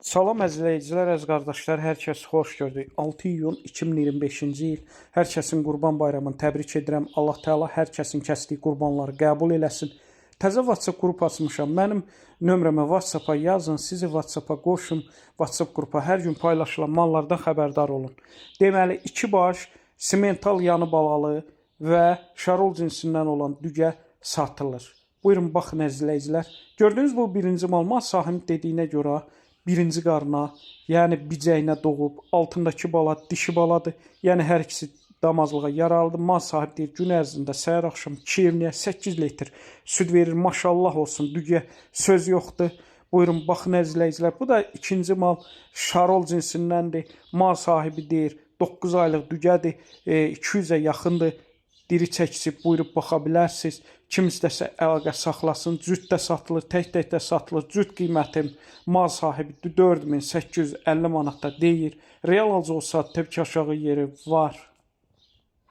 Salam əzizləyicilər, əziz qardaşlar, hər kəsi xoş gördük. 6 iyun 2025-ci il. Hər kəsin Qurban Bayramını təbrik edirəm. Allah Təala hər kəsin kəsdiyi qurbanları qəbul eləsin. Təzə WhatsApp qrup açmışam. Mənim nömrəmə WhatsApp-a yazın, sizi WhatsApp-a qoşum. WhatsApp qrupa hər gün paylaşılan mallardan xəbərdar olun. Deməli, iki baş simental yanı balalı və şarol cinsindən olan dügə satılır. Buyurun baxın əzizləyicilər. Gördüyünüz bu birinci mal, mal sahibi dediyinə görə birinci qarına, yəni bicəyinə doğub, altındakı bala dişi baladır. Yəni hər ikisi damazlığa yararlıdır. Mal sahibi deyir, gün ərzində səhər axşam 2 evniyə 8 litr süd verir. Maşallah olsun, dügə söz yoxdur. Buyurun baxın əzizləyicilər. Bu da ikinci mal şarol cinsindəndir. Mal sahibi deyir, 9 aylıq dügədir, 200-ə yaxındır. Diri çəkisi buyurub baxa bilərsiniz. Kim istəsə əlaqə saxlasın. Cüt də satılır, tək-tək də satılır. Cüt qiymətim mal sahibi 4850 manat da deyir. Real alıcı olsa təbii ki aşağı yeri var.